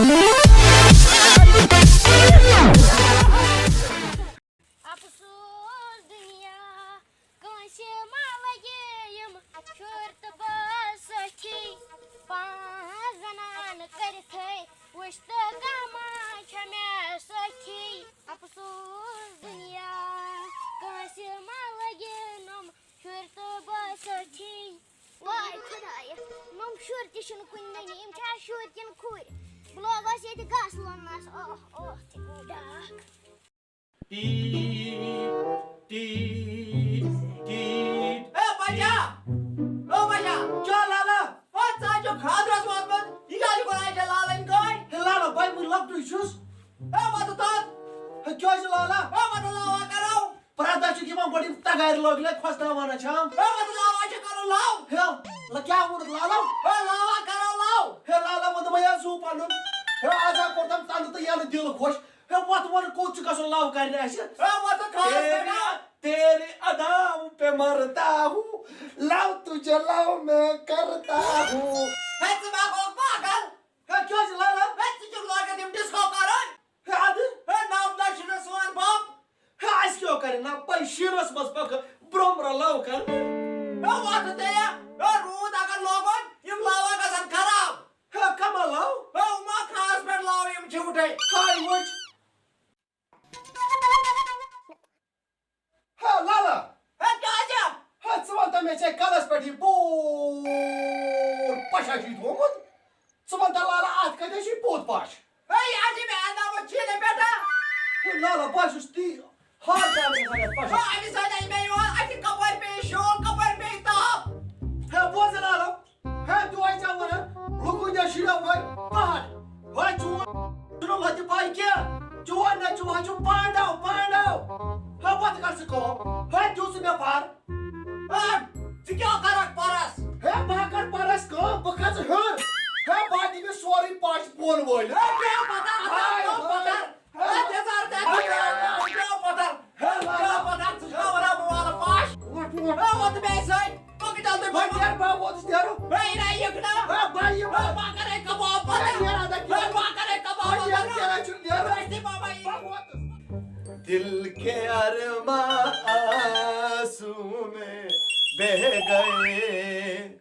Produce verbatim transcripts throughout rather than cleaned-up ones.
افسوس دُنیا، کٲنٛسہِ ما لگہِ یِم شُرۍ تہٕ بہٕ سٲتھی۔ پانٛژھ زنان کٔرِتھٕے وٕچھ تہٕ کانٛہہ ما چھےٚ مےٚ سٲتھی۔ افسوس دُنیا، کٲنٛسہِ ما لگہِ نۄم شُرۍ تہٕ بہٕ سٲتھی۔ واے خۄدایا، نۄم شُرۍ تہِ چھِنہٕ کُنہِ ننہِ، یِم چھا شُرۍ کِنہٕ کھُرۍ؟ بہٕ لوگُس ییٚتہِ گاسہٕ لوننَس، اوہ، اوہ، تہِ گوٚو ڈاکھ۔ ٹی، ٹی، ٹی۔ اے بچا! او بچا! کیٛاہ لالا؟ او ژٕ ہا چھُکھ خاندرس ووتمُت، یہِ کیٛاہ چھُکھ وَنان، یہِ چھےٚ لالٕنۍ گٲڑۍ؟ ہے لالا، بہٕ ہے وُنہِ لۄکٹُے چھُس۔ اے وَتہٕ تھوٚد۔ ہے کیٛاہ چھِ لالا؟ اے وَتہٕ لاوا کرو۔ پرٛٮ۪تھ دۄہ چھُکھ یِوان گۄڈٕ یِم تگارِ لٲگِتھ کھۄژناوان، اچھا؟ اے وَتہٕ لاوا چھِ کرو لو۔ ہے، لہ کیٛاہ ووٚنُتھ لالا؟ اے لاوا کرو لو۔ ہے لالا ووٚن دوٚپمَے یا زُو پَنُن۔ ہے آز ہا کوٚر تٔمۍ تَنہٕ تہٕ یَنہٕ دِل خۄش۔ ہے وۄتھ وَن کوٚت چھُ گژھُن لَو کَرنہِ اَسہِ؟ ہے وۄتھ کھاس تیرے، بَنیٛا۔ تیرے اداؤں پہ مرتا ہوں، لَو تجھے لَو میں کرتا ہوں۔ ہے ژٕ ما گوٚکھ پاگل؟ ہے کیٛازِ لالا؟ ہے ژٕ چھُکھ لاگان یِم ڈِسکو کَرٕنۍ۔ ہے اَدٕ؟ ہے ناو نہ چھُنہٕ سون بَب۔ ہے اَسہِ کیٛاہ کَرِ نہ پَے شیٖنَس منٛز پَکھ برٛونٛہہ برٛونٛہہ لَو کَرنہِ۔ ہے وۄتھ تیٚلہِ، ہے روٗد اگر لوگُن، یِم لَوا گژھن خراب۔ ہے کَمہ لَو؟ ہے وۄنۍ کھاہَس پٮ۪ٹھ لَو یِم جھوٗٹے۔ ہاے وٕچھ۔ ہے لالا۔ ہے کیٛازِ؟ ہے ژٕ وَن تہٕ مےٚ، ژےٚ کَلَس پٮ۪ٹھ یہِ بوٚڑ پَشا چھُے تھوٚومُت۔ ژٕ وَن تہٕ لالا، اَتھ کَتہِ چھُے پوٚت پَش؟ ہے یہِ حظ چھِ مےٚ اَنناوُن چیٖنہٕ پٮ۪ٹھٕ۔ ہے لالا، بہٕ حظ چھُس تی ہار جان گژھان یَتھ پَشَس۔ ہے اَمہِ سۭتۍ حظ چھِ مےٚ یِوان اَتھِ کَپٲرۍ پیٚیہِ شوق، کَپٲرۍ پیٚیہِ تاپھ۔ ہے بوز لالا، ہے تہِ وۄنۍ ژےٚ وَنان، لُکُن چھا شُرٮ۪و وۄنۍ پہاڑ۔ وۄنۍ چون چھُنہٕ لۄتہِ پاے کینٛہہ۔ چون نہ چون چھُ پانڈو، پانڈو۔ ہے وۄتھ کر ژٕ کٲم۔ ہے دیُت ژٕ مےٚ پَر۔ ہے، ژٕ کیٛاہ کَرَکھ پَرَس؟ ہے بہٕ ہا کَرٕ پَرَس کٲم، بہٕ کھژٕ ہیوٚر۔ ہے بہٕ ہا دِمہٕ سورُے پَش بۄن وٲلِتھ۔ ہے بیٚہہ پَتھَر، اَتھ ہاے، ہاو ہاے۔ پَتھَر۔ ہے تیزار ژےٚ ہاے، ہاے، ہاے۔ بیٚہہ پَتھَر۔ ہے، بیٚہہ پَتھَر، ژٕ چھُکھ وَنان بہٕ والہٕ پَش۔ وۄتھ، وۄتھ۔ ہے وۄتھ مےٚ سۭتۍ۔ پَکھ جلدی، وۄنۍ پَکھ۔ نیرٕ بہٕ، وۄتھ، أسۍ نیرو۔ ہے، یہِ نہ یِکھ نہ۔ ہے، بہٕ یِمہٕ۔ ہے، بہٕ کَرَے کَباب پَتہٕ۔ ہے، نیرٕ اَدٕ کیٛاہ؟ ہے، بہٕ کَرَے کَباب ہے، نیرٕ، پَتہٕ۔ نیرٕ، چھُنہٕ نیرُن۔ أسۍ تہِ بابا یی۔ پَکھ وۄتھ۔ دل کے ارماں آنسو میں بہ گئے،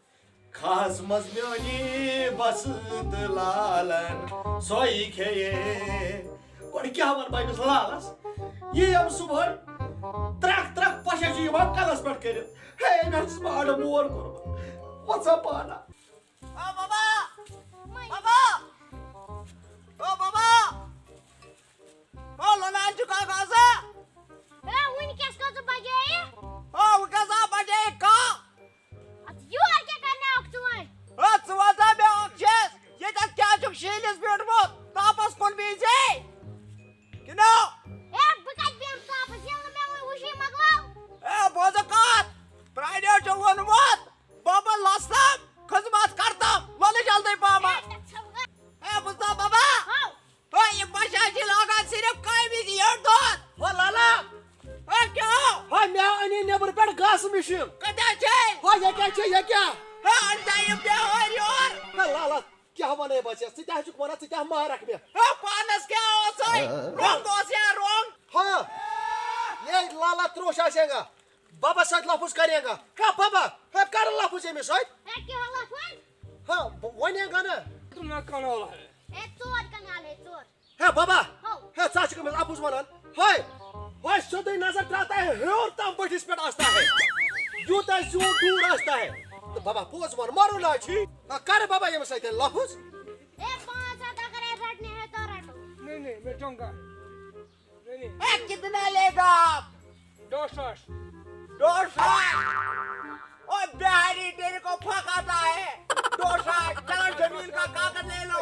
کھاہس منٛز میٛٲنی بسنت لالن سۄے کھیٚیے۔ گۄڈٕ کیٛاہ وَنہٕ بہٕ أمِس لالس؟ یہِ یِم صُبحٲے ترٛکھ ترٛکھ پَشہ چھِ یِوان کَلس پٮ۪ٹھ کٔرِتھ۔ ہے، أمۍ حظ چھُس بہٕ اَڈٕ مور کوٚرمُت۔ وَژھ سا پانہ۔ او بابا! بابا! او بابا! او لونان چھُکھا گاسہٕ؟ ہے، وٕنۍ کیٛاہ کٔژ بجے؟ او، وۄنۍ کیٛاہ سا بجے کاہ؟ اَدٕ یور کیٛاہ کرنہِ آوُکھ ژٕ وۄنۍ؟ او، ژٕ وَن سا مےٚ اَکھ چیٖز، ییٚتٮ۪تھ کیٛاہ چھُکھ شیٖنِس بیوٗٹھمُت؟ تاپس کُن بیٚہزے؟ کِنہٕ؟ ہے، بہٕ کَتہِ بیٚہمہٕ تاپس، ییٚلہِ نہٕ مےٚ وۄنۍ وٕچھُے مۄکلاو؟ ہے، بوزٕ کَتھ، پرٛانیو چھُ ووٚنمُت، بابا لستم، خدمت کرتم، وَلہٕ جلدی پہمتھ۔ ہے، تَتھ چھَم گا- ہے، بوزتا بابا۔ ہاو۔ ہے، یہِ بچہ چھِ لاگان صرف کامہِ وِزِ یٔڈ دۄد۔ ہو لالا۔ ہے، کیٛاہ؟ ہے، مےٚ اَنے نیٚبرٕ پٮ۪ٹھ گاسہٕ مِشیٖن۔ کَتہِ چھے؟ ہے، یہِ کیٛاہ چھے، یہِ کیٛاہ؟ ہے، اَنہِ تا یہِ بیٚہوٲرۍ یور۔ ہے، لالا، کیٛاہ وَنَے بہٕ ژےٚ؟ ژٕ تہِ ہا چھُکھ وَنان، ژٕ تہِ ہا مارَکھ مےٚ۔ ہے، پانَس کیٛاہ اوسَے؟ رنٛگ اوس یا رنٛگ؟ ہاں۔ ہے، لالا ترٛوش آسہِ ہا۔ بابا سۭتۍ لفظ کرے گا۔ ہا بابا، ہا کر لفظ ییٚمِس سۭتۍ۔ ہے، کیٛاہ لفظ؟ ہا، بہٕ وَنے گا نہ۔ تم نہ کنال ہے۔ ہے، ژور کنال ہے، ژور۔ ہے بابا، ہو۔ ہے، ژٕ ہا چھُکھ أمِس اَپُز وَنان۔ ہے، ہے، سیوٚدُے نظر تراتا ہے، ہیوٚر تام بٔٹھِس پٮ۪ٹھ آستا ہے۔ یوٗتاہ زیوٗٹھ ڈوٗر آستا ہے۔ تہٕ بابا، پوٚز وَن، مَرُن ہا چھی۔ ہا، کر بابا ییٚمِس سۭتۍ لفظ۔ ہے، پانٛژھ ہَتھ اگر ہے رَٹنہِ ہے، تو رَٹو۔ نہیں، نہیں، میں جاؤں گا۔ اے، کتنا لے گا آپ؟ دو ساس۔ دو ساس؟ او بہاری، تیرے کو پھنساتا ہے۔ دو ساس، چلو زمین کا کاغذ لے لو۔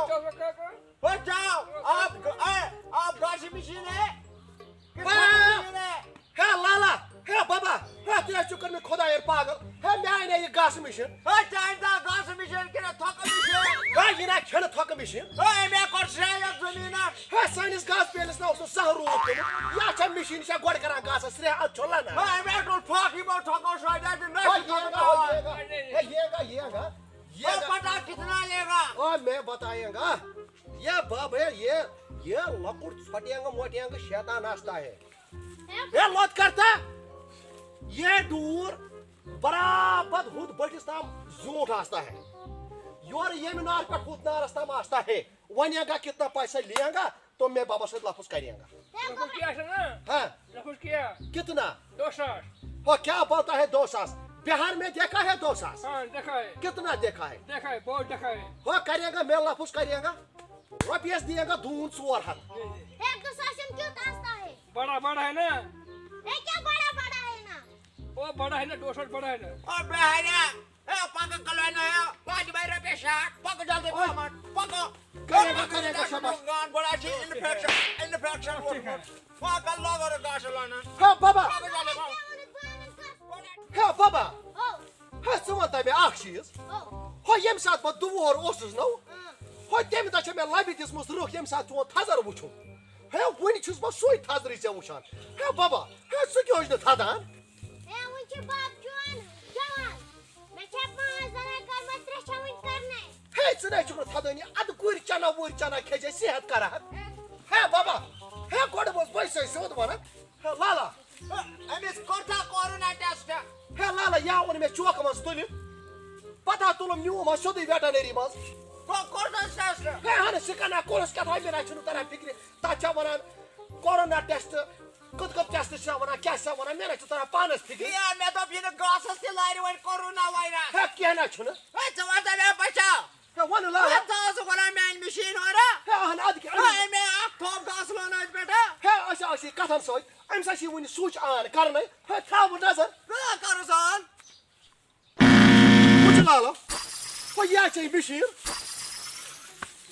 او جاؤ، آپ، اے، آپ گاشی مشین ہے؟ کس کی مشین ہے؟ ہے لالا، ہے بابا، ہے تُہۍ حظ چھِو کٔرمٕتۍ خۄدایَن پاگل۔ ہے مےٚ اَنے یہِ گاسہٕ مِشیٖن۔ ہے چانہِ دَہ گاسہٕ مِشیٖن کِنہٕ تھۄکہٕ مِشیٖن؟ ہے یہِ نہ کھٮ۪نہٕ تھۄکہٕ مِشیٖن۔ ہے مےٚ کوٚر سرٛیٚہہ یَتھ زٔمیٖنَس۔ ہے سٲنِس گاسہٕ بیلِس نہ اوس نہٕ زانٛہہ روٗد پیوٚمُت۔ یہِ چھا مِشیٖن، یہِ چھا گۄڈٕ کران گاسَس سرٛیٚہہ، اَدٕ چھُ لَنان۔ ہے مےٚ تُل تھۄکھ، یِمو تھۄکو سۭتۍ اَتہِ نہ ہے چھُ یہِ گا، تھۄکہٕ یہِ گا، ہے یہِ گا، یہِ گا، یہِ او گا۔ پتا کتنا لے گا؟ او میں بتائیں گا۔ یہ بب ہے، یہ یہ لۄکُٹ ژھۄٹینگہٕ موٹینگہٕ شیطان آستا ہے۔ ہے لوت کرتا، یہ ڈور برابر ہُتھ بٔٹھِس تام زیوٗٹھ آستا ہے۔ یورٕ ییٚمہِ نار پٮ۪ٹھ ہُتھ نارس تام آستا ہے۔ وۄنۍ اگا کتنا پیسہ لینگا تو میں بابا سۭتۍ لفظ کرینگا۔ ہے لفظ کیا ہے نا؟ ہاں۔ لفظ کیا؟ کتنا؟ دو ساس۔ ہو کیا بولتا ہے دو ساس؟ بہار میں دیکھا ہے دو ساس؟ ہاں، دیکھا ہے۔ کتنا دیکھا ہے؟ دیکھا ہے، بہت دیکھا ہے۔ ہو کرینگا، میں لفظ کرینگا۔ رۄپیَس دِیَن گا دوٗن ژور ہَتھ۔ ہے، دُساسن کیُتھ آستا ہے؟ بڑا بڑا ہے نا؟ ہے، کیا بڑا بڑا ہے نا؟ او بڑا ہے نا، دو ساس بڑا ہے نا۔ او بہاریا، ہے، پکا کلوے نہ ہے، واجہِ بھائی رۄپیَس شیٹھ، پکا جلدی پہمت، پکا۔ کرے گا، کرے گا، شاباش۔ گان بڑا چھ انفیکشن، انفیکشن ووتمُت۔ پکا لوگر گاسہٕ لونان۔ ہے بابا۔ پکا جلدی پہمت۔ ہے بابا۔ او۔ ہے، ژٕ وَن تہٕ مےٚ اکھ چیٖز۔ او۔ ہو، ییٚمہِ ساتہٕ بہٕ دُوہر اوسُس نو، اۭں۔ ہو، تَمہِ دۄہ چھےٚ مےٚ لَبہِ دِژمٕژ رٕکھ، ییٚمہِ ساتہٕ چون تھزر وُچھُم۔ ہے، وُنہِ چھُس بہٕ سُے تھزرٕے ژےٚ وُچھان۔ ہے بابا، ہے، ژٕ کیٛاہ چھُکھ نہٕ تھدان؟ ہے، وُنہِ چھِ بب چون جوان۔ مےٚ چھےٚ پانٛژھ زنان کٔرمٕژ، ترٛےٚ چھےٚ وُنہِ کرنے۔ ہے، ژٕ نَے چھُکھ نہٕ تھدٲنی، اَدٕ گُرۍ چنا وُرۍ چنا کھیٚے زِ صحت کرٕ ہا۔ ہے بابا، ہے، گۄڈٕ اوس بہٕ سُے سیوٚد وَنان۔ ہے لالا۔ أمِس کوٚر تھا کورونا ٹیسٹ؟ ہے لالا، یا اوٚن مےٚ چوکہٕ منٛز تُلِتھ۔ پتہٕ ہا تُلُم نیوٗم ہا سیوٚدُے ویٹرنری منٛز۔ کو-، کوٚر تھا ٹیسٹ؟ ہے اہن، سُہ کَنا کوٚرُس کیٛاہ تام، مےٚ نہ چھُنہٕ تَران فِکرِ۔ تَتھ چھا وَنان کورونا ٹیسٹ؟ کُتھ کُتھ ٹیسٹ چھا وَنان؟ کیٛاہ چھا وَنان؟ مےٚ نہ چھُ تَران پانَس فِکرِ۔ ہے، مےٚ دوٚپ، یہِ نہٕ گاسَس تہِ لارِ وۄنۍ کورونا وایرس۔ ہے، کینٛہہ نہ چھُنہٕ۔ ہے، ژٕ وَن تہٕ مےٚ بچا۔ ہے، وَن لالا۔ ہے، ژٕ ٲسٕکھ وَنان میٛانہِ مِشیٖن ہورا۔ ہے، اہن، اَدٕ کیٛاہ؟ ہے، مےٚ اکھ تھوٚپ گاسہٕ لونہٕ أتھۍ پٮ۪ٹھ۔ ہے، أسۍ، أسۍ کَتھَن سۭتۍ۔ أمِس ہا چھِ وُنہِ سُچ آن کرنَے۔ ہے، تھاو بہٕ نظر۔ آ، کَرُس آن۔ وٕچھ لالا، ہو یہِ ہا چھے مِشیٖن۔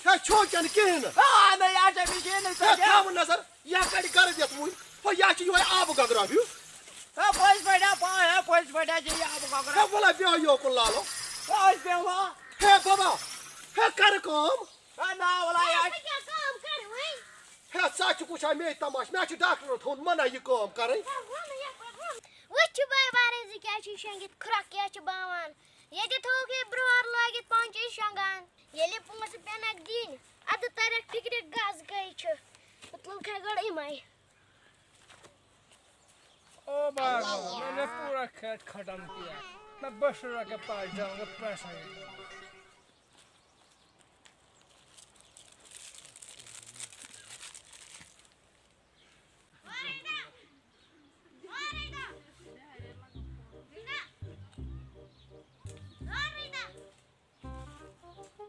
ہے، چھو کِنہٕ کِہیٖنۍ نہٕ؟ آ، نہ، یہِ ہا چھے مِشیٖنٕے ہے، سۭتۍ۔ تھاو بہٕ نظر۔ یہِ ہا کَڑِ گَرٕ دِتھ وُنہِ۔ ہو یہِ ہا چھِ یِہوٚے آبہٕ گگرا ہیوٗ۔ ہے، پٔزۍ پٲٹھۍ ہا، پا-، ہے، پٔزۍ پٲٹھۍ ہا چھِ یہِ آبہٕ گگرا۔ ہے، وَلہ بیٚہہ یوکُن لالا۔ ہے، أسۍ بیٚہمو۔ ہے، بابا۔ ہے، کَرٕ کٲم۔ ہے، نا، وَلہ، یہِ ہے، ہا ژٕ کیٛاہ کٲم کَرٕ وۄنۍ؟ ہے، ژٕ ہا چھُکھ وٕچھان مے تماشہٕ، مےٚ ہا چھُ ڈاکٹرن تھوٚومُت منع یہِ کٲم کَرٕنۍ۔ ہے، وَن یَپٲرۍ وَن۔ وٕچھ چھُ بٲے بارٕنۍ زٕ کیٛاہ چھِ شۄنٛگِتھ، کھرٛۄکھ کیٛاہ چھِ باوان۔ ییٚتہِ تھووُکھ یہِ برٛوہر لٲگِتھ پانہٕ چھِ أسۍ شۄنٛگان۔ ییٚلہِ پونٛسہٕ پٮ۪نَکھ دِنۍ، اَدٕ تَرٮ۪کھ فِکرِ گاسہٕ کٔہۍ چھِ۔ مطلب کھے گۄڈٕ یِمَے۔ او بابا، میں نے پورا کھیت ختم کیا۔ میں بس رکھ کے پاس جاؤں گا، پیسہ نہیں۔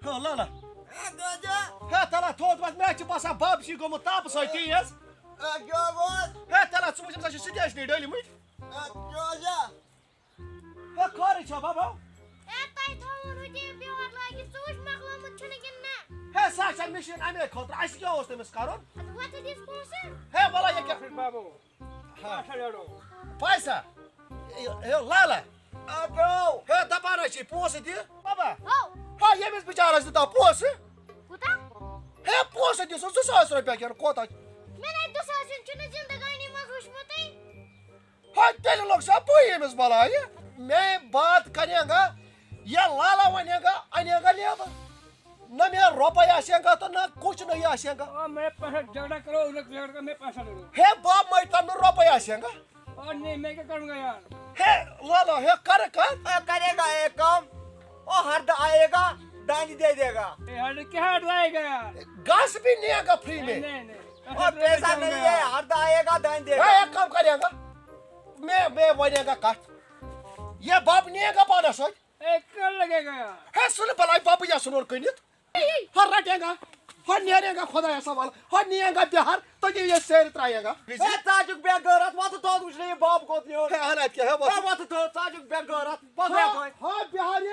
ہو، لالا۔ ہے، گوجا۔ ہے، تَلہ تھوٚد وَتھ، مےٚ چھِ باسان بَب چھِ گوٚمُت تاپہٕ سۭتۍ تیز۔ ہے، کیٛاہ گوٚو؟ ہے، تَلہ ژٕ وٕچھ، أمِس ہا چھِ سٕٹیشنٕے ڈٔلۍمٕتۍ۔ ہے، گوجا۔ ہے، خٲرٕے چھا بَبا؟ ہے، تۄہہِ تھوٚوُ نہٕ تہِ بیور لٲگِتھ، ژٕ وٕچھ مۄکلومُت چھُنہٕ کِنہٕ نہ؟ ہے، سۄ چھےٚ مِشیٖن اَمے خٲطرٕ، اَسہِ کیٛاہ اوس تٔمِس کَرُن؟ اَدٕ وۄتھٕ دِس پونٛسہٕ۔ ہے، وَلہ یہِ کیٛاہ؟ بَبو۔ ہا۔ اچھا، لڑو۔ پیسہ۔ ہے، ہے، لالا۔ آ، برو۔ ہے، دپان ہا چھِ پونٛسہٕ دِ۔ بابا۔ ہو۔ ہا، ییٚمِس بِچارَس دِتو پونٛسہٕ۔ کوٗتاہ؟ ہے، پونٛسہٕ دِ سُہ زٕ ساس رۄپیہِ کِنہٕ کوتاہ؟ مےٚ نے دُساسَن چھُنہٕ زِندگٲنی منٛز وٕچھمُتٕے۔ ہا، تیٚلہِ لوٚگ سا پُے ییٚمِس بَلایہِ۔ میں بات کریں گا، یہ لالا ونے گا، انے گا لیبر۔ نہ میں روپے آسے گا تو نہ کچھ نہیں آسے گا۔ آ، میں پیسہ جھگڑا کرو، ان لوگ جھگڑا، میں پیسہ لے لو۔ ہے باپ، میں تم روپے آسے گا۔ اور نہیں، میں کیا کروں گا یار؟ ہے لالا، ہے کر کر۔ اے، کرے گا ایک کام، او ہرد آئے گا، دانی دے دے گا۔ اے، ہرد کیا ہرد آئے گا یار؟ گھاس بھی نہیں آئے گا فری میں۔ نہیں، نہیں، نہیں۔ اور پیسہ نہیں ہے، ہرد آئے گا، دانی دے گا۔ ہے ایک کام کرے گا، میں، میں ونے گا کٹ۔ یہ باپ نہیں آئے گا پانا سوچ۔ اے، کر لگے گا یار؟ ہے سن بلائی باپ یا سنور کنت۔ ہا رٹیں گا، ہا نیریں گا خدایا سوال، ہا نیں گا بہار، تو یہ، یہ سیر ترائیں گا۔ ہے، ژٕ چھُکھ بے غیرت، وۄتھ تھوٚد وٕچھ نہٕ یہِ باب کوٚت نیوٗن۔ ہے، اہن اَتہِ کیٛاہ ہے، وۄتھ۔ ہے، وۄتھ تھوٚد، ژٕ چھُکھ بے غیرت، پَتہٕ ہا، گٔے تۄہہِ۔ ہا بہاری۔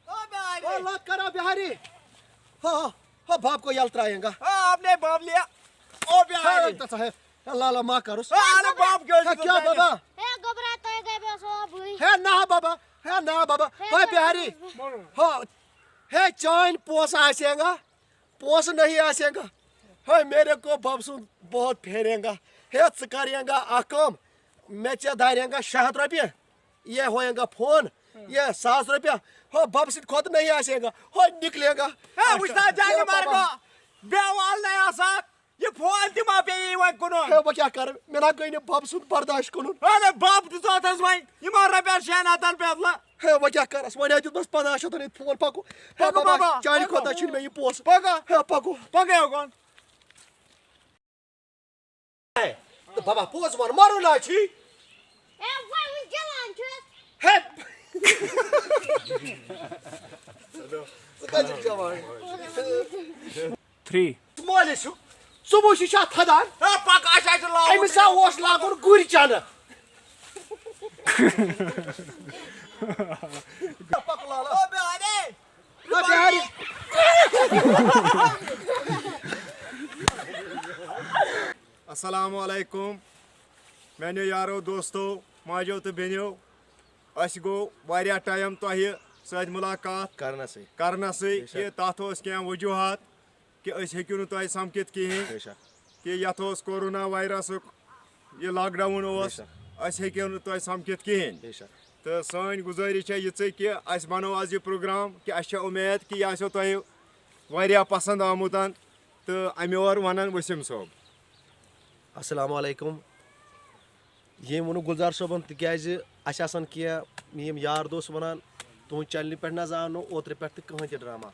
او بہاری۔ ہے، لَتھ کَرا بہاری۔ ہا، ہا، ہا، باب کو یَلہٕ ترائیں گا۔ ہا، آپ نے باب لیا۔ او بہاری۔ ہے، تَتھ ہے، ہے، لالا ما کروس۔ ہا، اَلہٕ باب کیٛاہ ہے، چھُ کیٛاہ تۄہہِ؟ بابا؟ ہے، گوٚبرا، تۄہہِ گٔیوٕ سُہ بٕے۔ ہے، نہ بابا، ہے، نہ بابا، ہے، ہے، بہاری۔ بولو۔ ہا، ہے، چٲنۍ پونٛسہٕ آسے گا، پونٛسہٕ نہیں آسے گا۔ ہے، میرے کو بب سُنٛد بہت پھیرے گا۔ ہے، ژٕ کر گا اکھ کٲم، مےٚ ژےٚ دارے گا شےٚ ہتھ رۄپیہِ، یہ ہوئے گا فون، یہ ساس رۄپیہِ، ہو بب سٕنٛدِ کھۄتہٕ نہیں آسے گا، ہو نکلے گا۔ ہے، وٕچھ سا، جانے ہے، مار بابا۔ گا۔ بیٚہوان نَے آسان، یہِ فون تہِ ما پیٚیہِ وۄنۍ کٕنُن؟ ہے، وۄنۍ کیٛاہ کَرٕ؟ مےٚ نہ گٔے نہٕ بَب سُنٛد برداش کٕنُن۔ اَدٕ بَب تہِ ژوتھَس وۄنۍ، یِمو رۄپیَس شٮ۪ن ہَتَن بدلہٕ۔ ہے، وۄنۍ کیٛاہ کَرَس؟ وۄنۍ ہا دیُتمَس پنٛداہ شَتھ ییٚتہِ فون، پَکو۔ ہے، پَکو بَبا، بابا، چانہِ پَکو۔ کھۄتہٕ نہ چھُنہٕ مےٚ یہِ پونٛسہٕ۔ پَکو۔ ہے، پَکو۔ پَکو یوکُن۔ ہے، تہٕ بَبا، پوٚز وَن، مَرُن ہا چھی۔ اے، وۄنۍ وۄنۍ جوان چھُس۔ ہے۔ ژٕ کَتہِ چھُکھ جوان؟ تھری۔ مٲلِس ہیوٗ۔ ژٕ وٕچھ، یہِ چھا تھدان؟ ہے، پَکھ، اَسہِ حظ چھِ لاگُن۔ أمِس ہا اوس لاگُن گُرۍ چَنہٕ۔ پَکھ لالا۔ او بیٛارِ۔ او بیٛارِ۔ السلام علیکم، میانیو یارو، دوستو، ماجیو تہٕ بیٚنیو۔ اَسہِ گوٚو واریاہ ٹایم تۄہہِ سۭتۍ مُلاقات کرنسٕے۔ کرنسٕے بے شک۔ کہِ تَتھ اوس کینٛہہ وجوہات کہِ أسۍ ہیٚکِو نہٕ تۄہہِ سَمکھِتھ کِہیٖنۍ۔ بے شک۔ کہِ یَتھ اوس کورونا وایرَسُک یہِ لاک ڈاوُن اوس، بے شک۔ أسۍ ہیٚکِو نہٕ تۄہہِ سَمکھِتھ کِہیٖنۍ۔ بے شک۔ تہٕ سٲنۍ گُزٲرِش چھےٚ یِژٕے کہِ اَسہِ بَنوو آز یہِ پروگرام کہِ اَسہِ چھےٚ اُمید کہِ یہِ آسیو تۄہہِ واریاہ پَسنٛد آمُت تہٕ اَمہِ اورٕ وَنان ؤسیٖم صٲب۔ السلام علیکم۔ ییٚمۍ ووٚنُکھ گُلزار صٲبَن، تِکیٛازِ اَسہِ آسَن کینٛہہ یِم یار دوس وَنان، تُہٕنٛز چَنلہِ پٮ۪ٹھ نہ حظ آو نہٕ اوترٕ پٮ۪ٹھ تہِ کٕہٕنۍ تہِ ڈرٛاما۔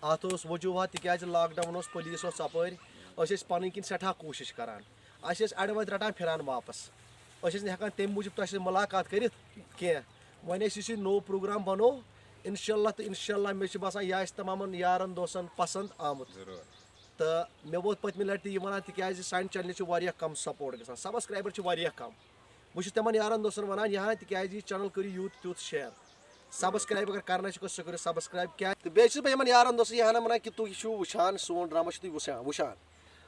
اَتھ اوس وجوٗہات، تِکیٛازِ لاک ڈاوُن اوس، پُلیٖس اوس ژۄپٲرۍ، أسۍ ٲسۍ پَنٕنۍ کِنۍ سٮ۪ٹھاہ کوٗشِش کَران۔ اَسہِ ٲسۍ اَڑٕ وَتہِ رَٹان پھِران واپَس۔ أسۍ ٲسۍ نہٕ ہٮ۪کان تَمہِ موٗجوٗب تۄہہِ سۭتۍ مُلاقات کٔرِتھ کینٛہہ۔ وۄنۍ اَسہِ یُس یہِ نوٚو پروگرام بَنوو، اِنشاء اللہ تہٕ اِنشاء اللہ، مےٚ چھُ باسان، یہِ آسہِ تَمامَن یارَن دوستَن پَسنٛد آمُت۔ ضروٗر۔ تہٕ مےٚ ووت پٔتمہِ لَٹہِ تہِ یہِ وَنان، تِکیٛازِ سانہِ چَنلہِ چھِ واریاہ کَم سَپوٹ گژھان، سَبَسکرٛایبَر چھِ واریاہ کَم۔ بہٕ چھُس تِمَن یارَن دوستَن وَنان، یہِ ہا، تِکیٛازِ یہِ چَنَل کٔرِو یوٗت تیوٗت شِیَر۔ سَبَسکرٛایب اگر کَرنَے چھُکھ، سُہ کٔرِو سَبَسکرٛایب۔ کیٛازِ؟ تہٕ بیٚیہِ چھُس بہٕ یِمَن یارَن دوستَن یہِ ہَنا وَنان کہِ تُہۍ چھِو وٕچھان سون ڈرٛاما، چھِ تُہۍ وٕچھان، وٕچھان۔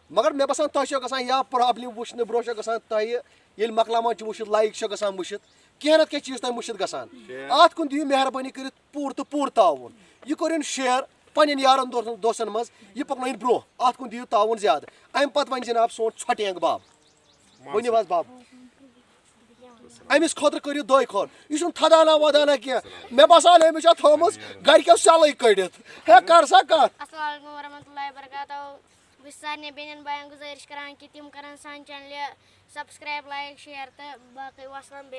مگر مےٚ باسان، تۄہہِ چھو گژھان یا پرابلم وٕچھنہٕ برونٛہہ چھو گژھان تۄہہِ، ییٚلہِ مۄکلاوان چھِ وٕچھِتھ، لایک چھو گژھان مٔشِتھ، کینٛہہ نتہٕ کینٛہہ چیٖز تۄہہِ مٔشِتھ گژھان۔ شیخ۔ اتھ کُن دِیِو مہربٲنی کٔرِتھ پوٗرٕ تہٕ پوٗرٕ تعاوُن۔ یہِ کٔرِن شیر پننٮ۪ن یارن دوستن، دوستن منٛز، یہِ پکنٲیِن برونٛہہ۔ اتھ کُن دِیِو تعاوُن زیادٕ۔ امہِ پتہٕ ونہِ جناب سون ژھۄٹینگ بب۔ ؤنِو حظ بب۔ أمِس خٲطرٕ کٔرِو دۄے خٲر۔ یہِ چھُنہٕ تھدانا ودانا کینٛہہ۔ مےٚ باسان، أمِس چھےٚ تھٲومٕژ گرِکٮ۪و سیلٕے کٔڑِتھ۔ ہے، کر سا کتھ۔ السلام علیکم ورحمۃ اللہ وبرکاتہ۔ بہٕ چھُس سارنٕے بیٚنٮ۪ن بایَن گُزٲرِش کران کہِ تِم کرن سانہِ چینلہِ subscribe، like، share تہٕ باقٕے۔ وسلام۔